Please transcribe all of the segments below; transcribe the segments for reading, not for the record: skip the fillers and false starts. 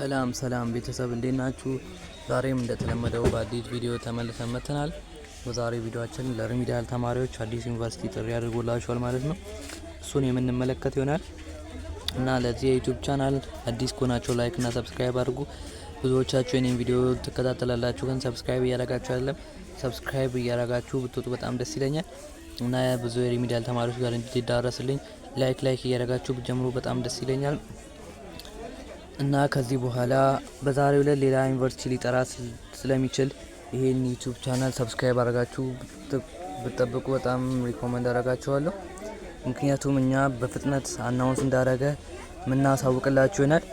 ሰላም ሰላም ቤተሰብ፣ እንዴት ናችሁ? ዛሬም እንደተለመደው በአዲስ ቪዲዮ ተመልሰን መጥተናል። በዛሬው ቪዲዮአችን ለ remedial ተማሪዎች አዲስ ዩኒቨርሲቲ ጥሪ አድርጎላችኋል ማለት ነው። እሱን የምንመለከት ይሆናል። እና ለዚህ የ YouTube channel አዲስ ከሆናችሁ like እና subscribe አድርጉ። ብዙዎቻችሁ የኔን ቪዲዮ ትከታተላላችሁ፣ ግን subscribe እያደረጋችሁ አይደለም። Subscribe እያደረጋችሁ ብትወጡ በጣም ደስ ይለኛል እና ብዙ የ remedial ተማሪዎች ጋር እንዲዳረስልኝ like like እያደረጋችሁ ብትጀምሩ በጣም ደስ ይለኛል። እና ከዚህ በኋላ በዛሬው ዕለት ሌላ ዩኒቨርሲቲ ሊጠራ ስለሚችል ይሄን YouTube channel subscribe አድርጋችሁ ብትጠብቁ በጣም recommend አደርጋችኋለሁ። ምክንያቱም እኛ በፍጥነት announce እንዳደረገ ምናሳውቅላችሁ ይሆናል።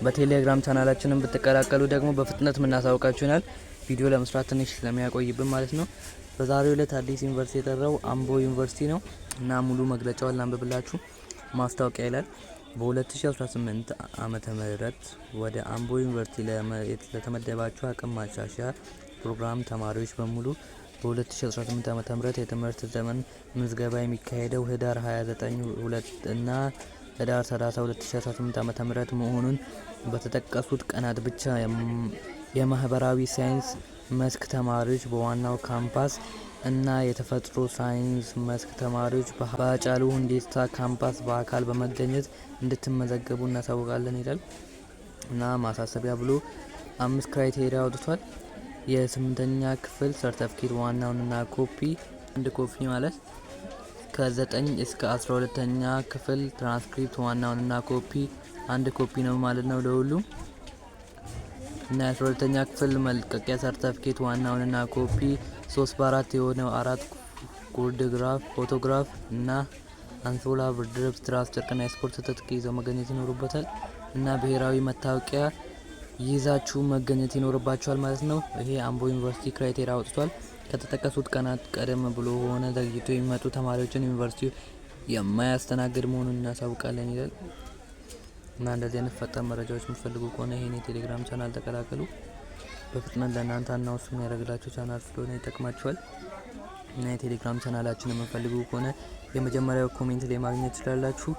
በቴሌግራም ቻናላችንን ብትቀላቀሉ ደግሞ በፍጥነት ምናሳውቃችሁ ይሆናል። ቪዲዮ ለመስራት ትንሽ ስለሚያቆይብን ማለት ነው። በዛሬው ዕለት አዲስ ዩኒቨርሲቲ የጠራው አምቦ ዩኒቨርሲቲ ነው እና ሙሉ መግለጫውን ላንብብላችሁ። ማስታወቂያ ይላል። በ2018 ዓመተ ምህረት ወደ አምቦ ዩኒቨርሲቲ ለተመደባችሁ አቅም ማሻሻያ ፕሮግራም ተማሪዎች በሙሉ፣ በ2018 ዓ.ም. የትምህርት ዘመን ምዝገባ የሚካሄደው ህዳር 29 እና ህዳር 30 2018 ዓ.ም. መሆኑን፣ በተጠቀሱት ቀናት ብቻ የማህበራዊ ሳይንስ መስክ ተማሪዎች በዋናው ካምፓስ እና የተፈጥሮ ሳይንስ መስክ ተማሪዎች በሃጫሉ ሁንዴሳ ካምፓስ በአካል በመገኘት እንድትመዘገቡ እናሳውቃለን ይላል። እና ማሳሰቢያ ብሎ አምስት criteria አውጥቷል። የስምንተኛ ክፍል ሰርተፍኬት ዋናውንና ኮፒ፣ አንድ ኮፒ ማለት፣ ከ9 እስከ 12ኛ ክፍል ትራንስክሪፕት ዋናውንና ኮፒ፣ አንድ ኮፒ ነው ማለት ነው ለሁሉም። እና የ12ኛ ክፍል መልቀቂያ ሰርተፍኬት ዋናውንና ኮፒ፣ 3 በ4 የሆነው አራት ጉርድ ፎቶግራፍ እና አንሶላ፣ ብርድ ልብስ፣ ትራስ ጨርቅና የስፖርት ትጥቅ ይዘው መገኘት ይኖርበታል እና ብሔራዊ መታወቂያ ይዛችሁ መገኘት ይኖርባችኋል ማለት ነው። ይሄ አምቦ ዩኒቨርሲቲ criteria አውጥቷል። ከተጠቀሱት ቀናት ቀደም ብሎ ሆነ ዘግይቶ የሚመጡ ተማሪዎችን ዩኒቨርሲቲው የማያስተናግድ መሆኑን እናሳውቃለን ይላል። እና እንደዚህ አይነት ፈጣን መረጃዎች የምትፈልጉ ከሆነ ይሄን የቴሌግራም ቻናል ተቀላቀሉ። በፍጥነት ለእናንተ announce የሚያደርግላችሁ ቻናል ስለሆነ ይጠቅማችኋል። እና የቴሌግራም ቻናላችን የምትፈልጉ ከሆነ የመጀመሪያው comment ላይ ማግኘት ትችላላችሁ።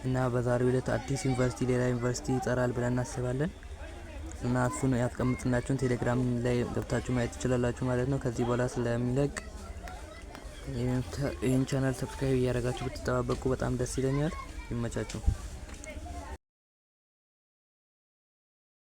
እና በዛሬው ዕለት አዲስ ዩኒቨርሲቲ፣ ሌላ ዩኒቨርሲቲ ይጠራል ብለን እናስባለን። እና እሱን ያስቀምጥላችሁን ቴሌግራም ላይ ገብታችሁ ማየት ትችላላችሁ ማለት ነው። ከዚህ በኋላ ስለሚለቅ ይህን channel subscribe እያደረጋችሁ ብትጠባበቁ በጣም ደስ ይለኛል። ይመቻችሁ።